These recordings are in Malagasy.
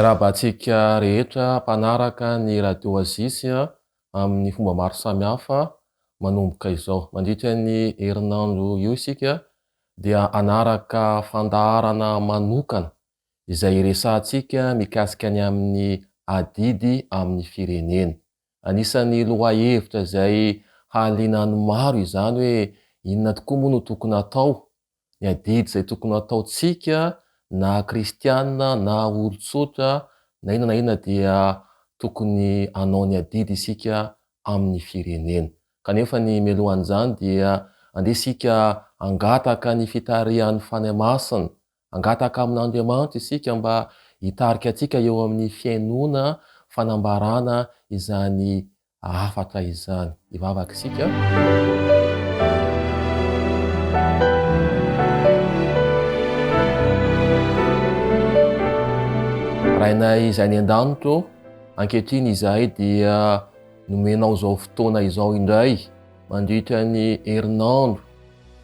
Miarahaba antsika rehetra mpanaraka ny Radio Oasis amin'ny fomba maro samihafa manomboka izao. Mandritra ny herinandro io isika dia hanaraka fandaharana manokana izay hiresahantsika mikasika ny amin'ny adidy amin'ny firenena. Anisan'ny lohahevitra izay hahaliana ny maro izany hoe inona tokoa moa no tokony hatao, ny adidy izay tokony hataontsika na kristiana na olon-tsotra na inona na inona dia tokony hanao ny adidy isika amin'ny firenena. Kanefa ny mialohan'izany dia andeha isika hangataka ny fitarihan'ny Fanahy Masina Hangataka amin'Andriamanitra isika mba hitarika antsika eo amin'ny fihainoana fanambarana izany hafatra izany. Hivavaka isika. Rainay izay any an-danitra ô, ankehitriny izahay dia nomenao izao fotoana izao indray mandritra ny herinandro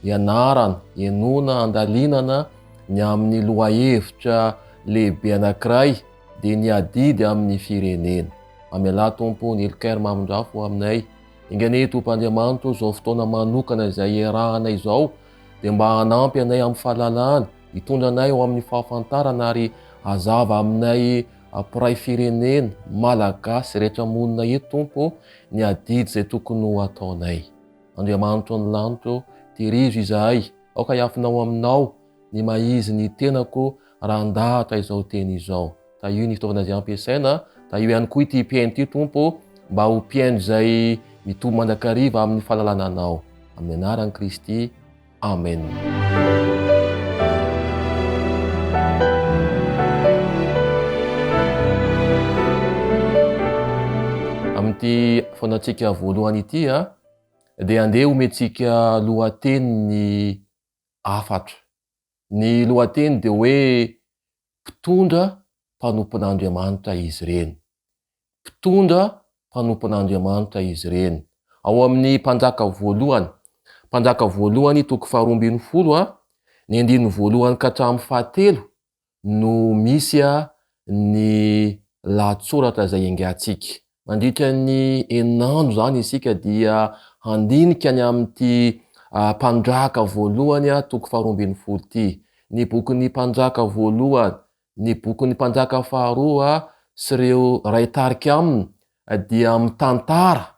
ianarana, henoina, andalinana ny amin'ny lohahevitra lehibe anankiray dia ny adidy amin'ny firenena. Mamelà Tompo ny helok'air mamindrafo ho aminay. Enga anie Tompo Andriamanitra o izao fotoana manokana izay iarahanay izao dia mba hanampy anay amin'ny fahalalana, hitondra anay ho amin'ny fahafantarana ary hazava aminay mpiray firenena, Malagasy rehetra monina eto Tompo ny adidy izay tokony ho ataonay. Andriamanitro ny lanitro, tehirizo izahay, aoka hiafina ao aminao ny maha-izy ny tenako raha handahatra izao teny izao. Tahio ny fitaovana izay ampiasaina, tahio ihany koa ity mpihaino ity Tompo, mba ho mpihaino izay mitombo mandrakariva amin'ny fahalalana Anao. Amin'ny anaran'i Kristy. Amen. Amin'ity fotoanantsika voalohany ity dia andeha homentsika lohateny ny hafatra. Ny lohateny dia hoe mpitondra mpanompon'Andriamanitra izy ireny. Mpitondra mpanompon'Andriamanitra izy ireny. Ao amin'ny Mpanjaka voalohany, Mpanjaka voalohany toko faharoa ambin'ny folo a, ny andininy voalohany ka hatramin'ny fahatelo no misy ny lahatsoratra izay iangatsika. Mandritra ny enina andro izany isika dia handinika ny amin'ity Mpanjaka voalohany toko faharoa ambin'ny folo ity. Ny bokin'ny Mpanjaka voalohany, ny bokin'ny Mpanjaka faharoa sy ireo iray tarika aminy dia mitantara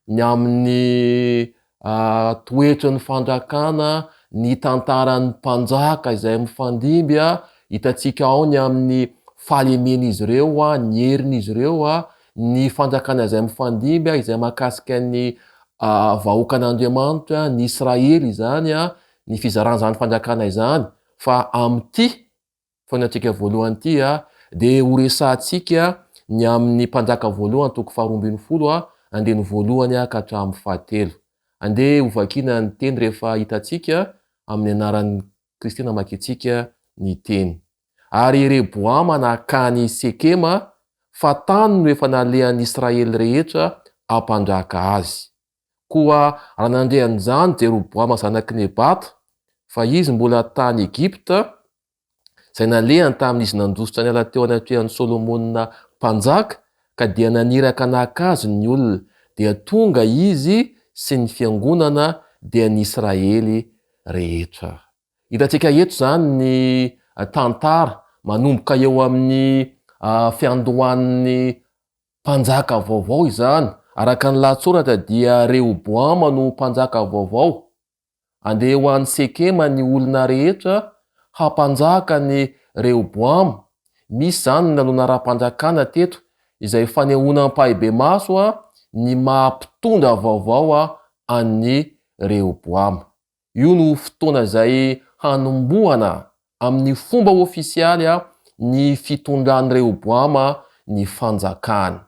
ny amin'ny toetry ny fanjakana, ny tantaran'ny mpanjaka izay mifandimby, hitantsika ao ny amin'ny fahalemen'izy ireo, ny herin'izy ireo, ny fanjakana izay mifandimby izay mahakasika ny vahoakan'Andriamanitra, ny Israely izany, ny fizaran'izany fanjakana izany, fa amin'ity Fotoanantsika voalohany ity dia horesahantsika ny amin'ny Mpanjaka voalohany toko faharoa ambin'ny folo andininy voalohany ka hatramin'ny fahatelo. Andeha hovakiana ny teny rehefa hitantsika amin'ny anaran'i Kristy namakiantsika ny teny. Ary i Rehoboama nankany Sekema, fa tany no efa nalehan'ny Israely rehetra hampanjaka azy. Koa raha nandre an'izany Jeroboama zanak'i Nebata, fa izy mbola tany Egypta, izay nalehany tamin'izy nandositra niala teo anatrehan'i Solomona mpanjaka, ka dia naniraka naka azy ny olona, dia tonga izy sy ny fiangonana, dia ny Israely rehetra. Hitantsika eto izany ny tantara manomboka eo amin'ny fiandohan'ny Mpanjaka vaovao izany. Araka ny lahatsoratra dia Rehoboama no mpanjaka vaovao. Andeha ho any Sekema ny olona rehetra hampanjaka an'i Rehoboama. Misy izany ny lanonana ara-panjakana teto izay fanehoana ampahibemaso ny maha mpitondra vaovao an'i Rehoboama. Io no fotoana izay hanombohana amin'ny fomba ofisialy ny fitondran'i Rehoboama ny fanjakany.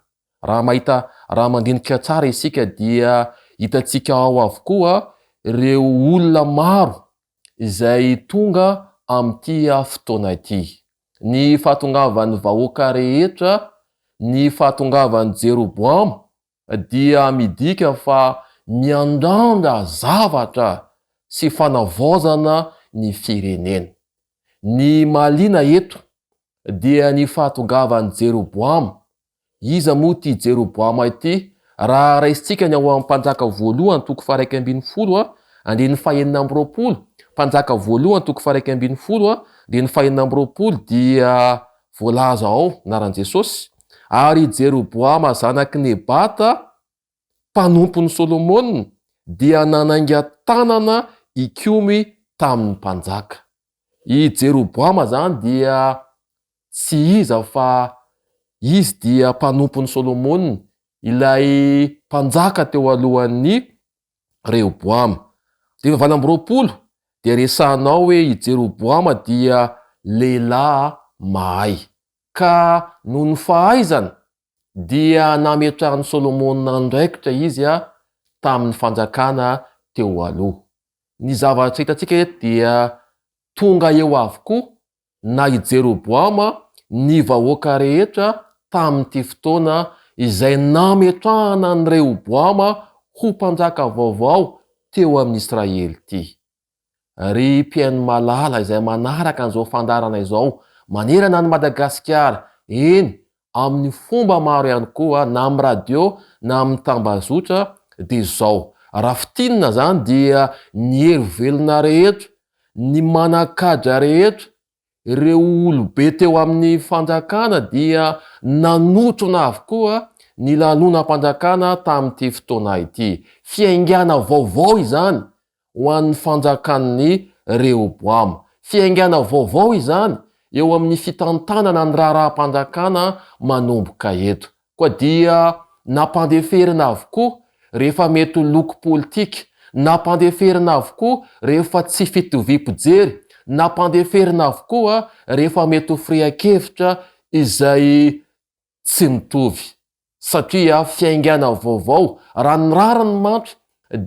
Raha mahita, raha mandinika tsara isika dia hitantsika ao avokoa ireo olona maro izay tonga amin'ity fotoana ity. Ny fahatongavan'ny vahoaka rehetra, ny fahatongavan'i Jeroboama dia midika fa miandrandra zavatra sy fanavaozana ny firenena. Ny mahaliana eto. dia ny fahatongavan'i Jeroboama. Iza moa ity Jeroboama ity? Raha raisintsika ny ao amin'ny Mpanjaka voalohany toko faha-11, andininy faha-26, Mpanjaka voalohany toko faha-11, andininy faha-26 dia voalaza ao anaran'i Jesosy, Ary i Jeroboama zanak'i Nebata, mpanompon'i Solomona, dia nanainga tanana hikomy tamin'ny mpanjaka. I Jeroboama izany dia tsy iza fa izy dia mpanompon'i Solomona, ilay mpanjaka teo alohan'i Rehoboama. Andininy 28 dia resahanao hoe i Jeroboama dia lehilahy mahay. Ka noho ny fahaizany dia nametrahan'i Solomona andraikitra izy tamin'ny fanjakana teo aloha. Ny zavatra hitantsika eto dia tonga eo avokoa na i Jeroboama ny vahoaka rehetra tamin'ity fotoana izay nametrahana an'i Rehoboama ho mpanjaka vaovao teo amin'i Israely ity. Ry mpihaino malala izay manaraka an'izao fandaharana izao manerana an'i Madagasikara, eny amin'ny fomba maro ihany koa na amin'ny radio na amin'ny tambazotra dia izao, raha fintinina izany dia ny hery velona rehetra, ny manan-kaja rehetra, ireo olobe teo amin'ny fanjakana dia nanotrona avokoa ny lanonam-panjakana tamin'ity fotoana ity. Fiaingàna vaovao izany ho an'ny fanjakan'i Rehoboama. Fiaingàna vaovao izany eo amin'ny fitantanana ny raharaham-panjakana manomboka eto. Koa dia nampandeferina avokoa rehefa mety ho loko politika, nampandeferina avokoa rehefa tsy fitoviam-pijery, nampandeferina avokoa rehefa mety ho firehan-kevitra izay tsy mitovy. Satria fiaingàna vaovao, raha ny rariny mantsy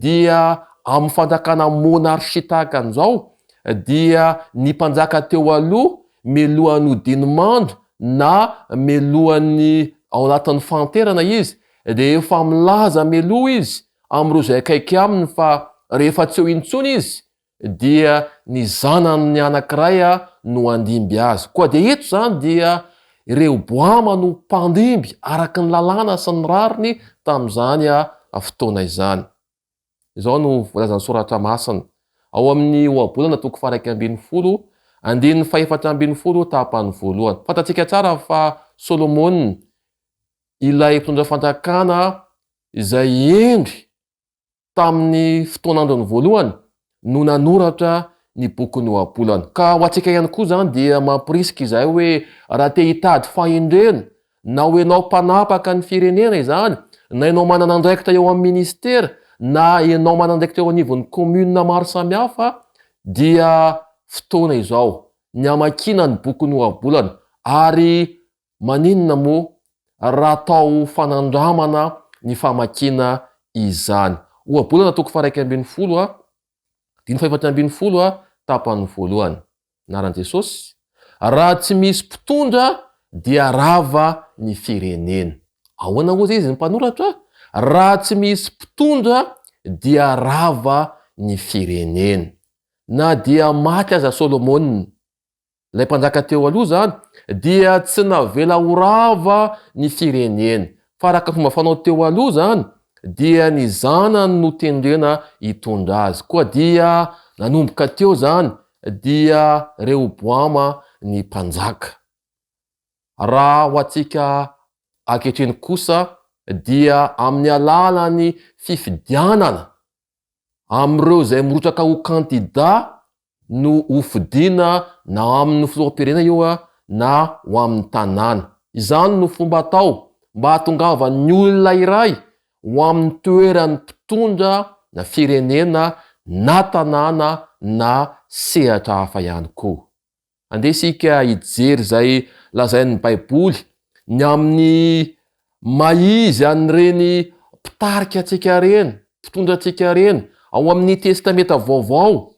dia amin'ny fanjakana monarchie tahaka an'izao dia ny mpanjaka teo aloha melohan'ny hodinimandry na melohan'ny ao anatin'ny fahanterana izy dia efa milaza meloha izy amin'ireo izay akaiky aminy fa rehefa tsy eo intsony izy dia ny zanany anankiray no handimby azy. Koa dia eto izany dia Rehoboama no mpandimby araka ny lalàna sy ny rariny tamin'izany fotoana izany. Izao no voalazan'ny Soratra Masina ao amin'ny Ohabolana toko faha-11, andininy faha-14 tapany voalohany. Fantatsika tsara fa Solomona, ilay mpitondra fanjakana izay hendry tamin'ny fotoan'androny voalohany no nanoratra ny bokin'ny Ohabolana. Ka ho antsika ihany koa izany dia mampirisika izahay hoe raha te hitady fahendrena, na ho ianao mpanapaka ny firenena izany, na ianao manana andraikitra eo amin'ny ministera, na ianao manana andraikitra eo anivon'ny commune maro samihafa, dia fotoana izao ny hamakiana ny bokin'ny Ohabolana ary Maninona moa raha atao fanandramana ny famakiana izany? Ohabolana toko faha-11 a, diny faha-14 a, tapany voalohany. Anaran'i Jesosy, Raha tsy misy mpitondra dia rava ny firenena. Ahoana hozy izy ny mpanoratra? Raha tsy misy mpitondra dia rava ny firenena. Na dia maty aza Solomona, Ilay mpanjaka teo aloha izany dia tsy navela ho rava ny fireneny, fa araka ny fomba fanao teo aloha izany dia ny zanany no tendrena hitondra azy. Koa dia nanomboka teo izany dia Rehoboama ny mpanjaka. Raha ho antsika ankehitriny kosa dia amin'ny alalan'ny fifidianana amin'ireo izay mirotsaka ho kandida no hofidiana na amin'ny filoham-pirenena io na ho amin'ny tanàna. Izany no fomba atao mba hahatongavan'ny olona iray ho amin'ny toeran'ny mpitondra na firenena na tanàna na sehatra hafa ihany koa. Andeha isika hijery izay lazain'ny Baiboly ny amin'ny maha izy an'ireny mpitarika antsika ireny, mpitondra antsika ireny, ao amin'ny Testamenta Vaovao,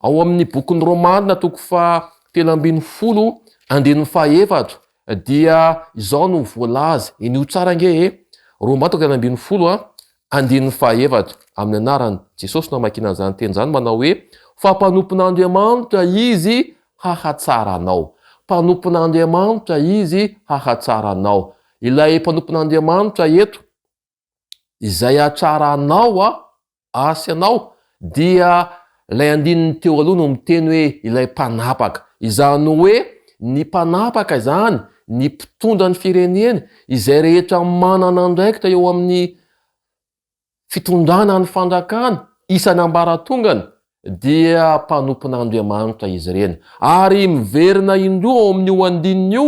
ao amin'ny bokin'ny Romana toko faha-13 andininy fahaefatra dia izao no voalaza, henoy tsara ange e, Romana toko 13 Andininy fahaefatra, Amin'ny anaran'i Jesosy no amakiana an'izany teny izany manao hoe, Fa mpanompon'Andriamanitra izy hahatsara anao. Mpanompon'Andriamanitra izy hahatsara anao. Ilay mpanompon'Andriamanitra eto, izay hahatsara anao ahy sy anao, dia ilay andininy teo aloha no miteny hoe ilay mpanapaka. Izany hoe ny mpanapaka izany, ny mpitondra ny firenena, izay rehetra manana andraikitra eo amin'ny fitondrana ny fanjakana isan'ambaratongany dia mpanompon'Andriamanitra izy ireny. Ary miverina indroa ao amin'io andininy io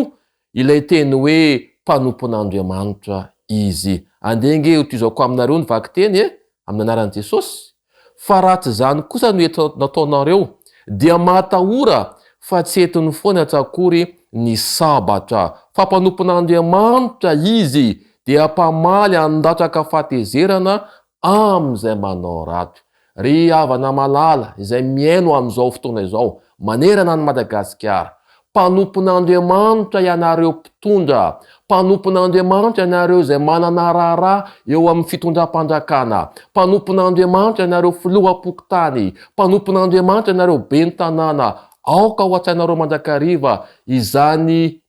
ilay teny hoe mpanompon'Andriamanitra izy. Andeha ange hotohizako aminareo ny vakiteny e, amin'ny anaran'i Jesosy. Fa raha tsy izany kosa no nataonareo, dia matahora fa tsy entiny foana tsy akory ny sabatra. Fa mpanompon'Andriamanitra izy dia mpamaly handatsaka fahatezerana amin'izay manao ratsy. Ry havana malala izay mihaino amin'izao fotoana izao manerana an'i Madagasikara, mpanompon'Andriamanitra ianareo mpitondra, mpanompon'Andriamanitra ianareo izay manana raharaha eo amin'ny fitondram-panjakana, mpanompon'Andriamanitra ianareo filoham-pokontany, mpanompon'Andriamanitra ianareo ben'ny tanàna, aoka ho an-tsainareo mandrakariva izany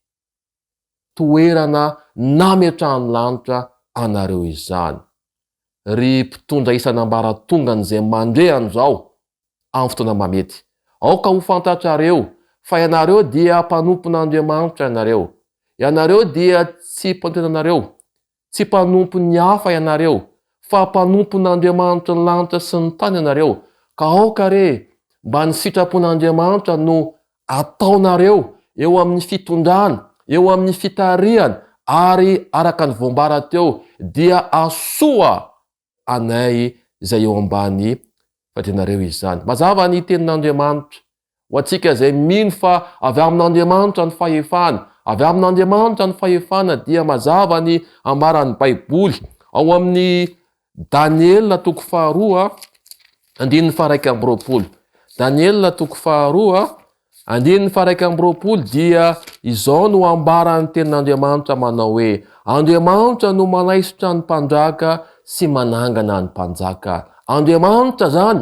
toerana nametrahan'ny lanitra anareo izany. Ry mpitondra isan'ambaratongany izay mandre an'izao amin'ny fotoana mahamety, aoka ho fantatrareo fa ianareo dia mpanompon'Andriamanitra ianareo. Ianareo dia tsy mpanompon'anareo, Tsy mpanompon'ny hafa ianareo, fa mpanompon'Andriamanitry ny lanitra sy ny tany ianareo, ka aoka re mba ny sitrapon'Andriamanitra no ataonareo eo amin'ny fitondrana, eo amin'ny fitarihana, ary araka ny voambara teo, dia hahasoa anay izay eo ambany fadianareo izany. Mazava ny tenin'Andriamanitra ho antsika izay mino fa avy amin'Andriamanitra ny fahefana. Avy amin'Andriamanitra ny fahefana dia mazava ny ambaran'ny Baiboly ao amin'ny Daniela toko faharoa andininy faha-21. Daniela toko faharoa Andininy faha-21 dia izao no ambaran'ny tenin'Andriamanitra manao hoe, Andriamanitra no manaisotra ny mpanjaka sy manangana ny mpanjaka. Andriamanitra izany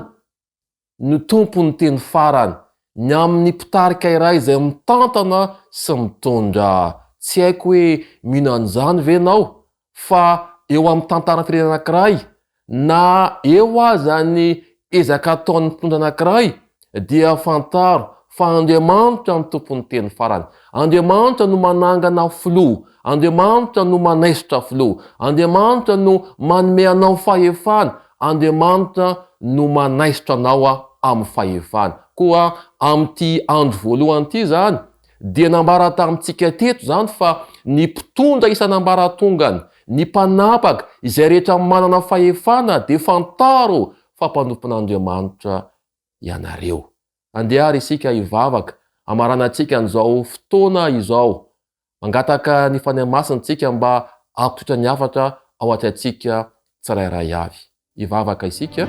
no tompon'ny teny farany ny amin'ny mpitarika iray izay mitantana sy mitondra. Tsy haiko hoe mino an'izany ve ianao? Fa eo amin'ny tantaran'ny firenena anankiray, na eo aza ny ezaka ataon'ny mpitondra anankiray, dia fantaro fa Andriamanitra no tompon'ny teny farany. Andriamanitra no manangana filoha. Andriamanitra no manaisotra filoha. Andriamanitra no manome anao fahefana. Andriamanitra no manaisotra anao amin'ny fahefana. Koa amin'ity andro voalohany ity izany, Dia nambara tamintsika teto izany fa ny mpitondra isan'ambaratongany, ny mpanapaka, izay rehetra manana fahefana dia fantaro fa mpanompon'Andriamanitra ianareo. Andeha ary isika hivavaka hamaranantsika an'izao fotoana izao. Mangataka ny Fanahy Masina isika mba hampitoetra ny hafatra ao an-tsaintsika tsirairay avy. Hivavaka isika.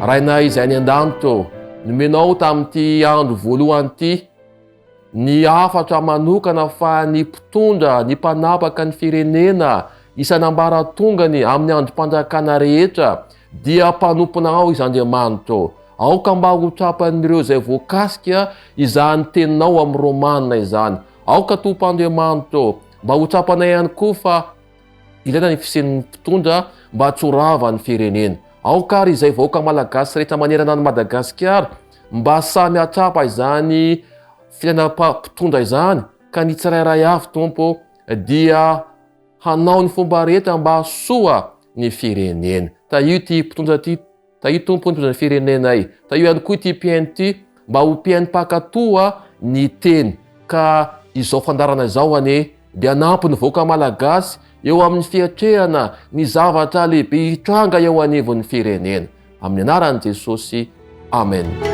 Rainay izay any an-danitra ô, nomenao tamin'ity andro voalohany ity ny hafatra manokana fa ny mpitondra, ny mpanapaka ny firenena isan'ambaratongany amin'ny andrim-panjakana rehetra dia mpanomponao izy Andriamanitra ô. Aoka mba ho tsapan'ireo izay voakasika izany teninao amin'ny Romana izany. Aoka Tompo Andriamanitra ô, mba ho tsapanay ihany koa fa ilaina ny fisian'ny mpitondra mba tsy ho rava ny firenena. Aoka ary izay vahoaka Malagasy rehetra manerana an'i Madagasikara mba samy hahatsapa izany fiainana mpitondra izany ka ny tsirairay avy Tompo dia hanao ny fomba rehetra mba hahasoa ny firenena. Tahio ity mpitondra ity Tahio Tompo ny firenenay. Tahio ihany koa ity mpihaino ity mba ho mpihaino mpankatoa ny teny. Ka izao fandaharana izao anie dia hanampy ny vahoaka Malagasy eo amin'ny fiatrehana ny zavatra lehibe hitranga eo anivon'ny firenena. Amin'ny anaran'i Jesosy. Amen.